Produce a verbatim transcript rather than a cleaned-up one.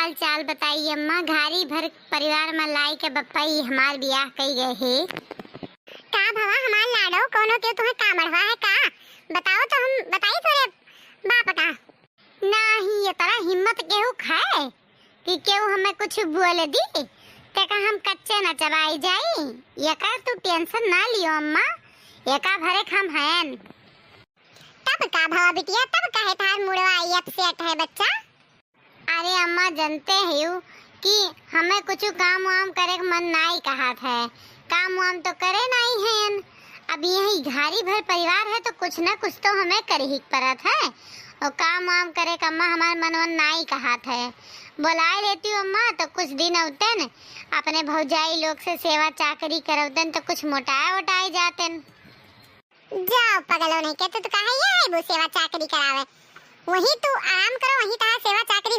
हाल चाल बताई अम्मा, घारी भर परिवार में लाई के बप्पा ई हमार बियाह कई गए हे। का भवा हमार लाडो, कोनो के तुम्हें का मढ़वा है का? बताओ तो हम बताई तोरे बाप का। नाही, ये तरह हिम्मत केहू खाए कि केहू हमें कुछ बोल दी, तेका हम कच्चे न चबाई जाई। एकर तू टेंशन ना लियो अम्मा, एका भरे हम हयन। तब का भवा बिटिया, तब काहे थार मुड़वा आई अपसेट है बच्चा? अरे अम्मा, जनते हयू कि हमें कुछ काम वाम करे के मन नाई कहत है। काम वाम तो करे नाई हयन। अब यही घारी भर परिवार है तो कुछ न कुछ तो हमें करही के परत है। और काम वाम करे के अम्मा हमार मन वन नाई कहत है। बोलाए लेती हूँ अम्मा, तो कुछ दिन अउतन अपने भौजाई लोग से सेवा चाकरी करौतन तो कुछ मोटाए ओटाए जातन। जाओ पगलो नहीं के, तू तो कहा ये है वो सेवा चाकरी करावे। वही तू आराम करो, वही तहार सेवा चाकरी हो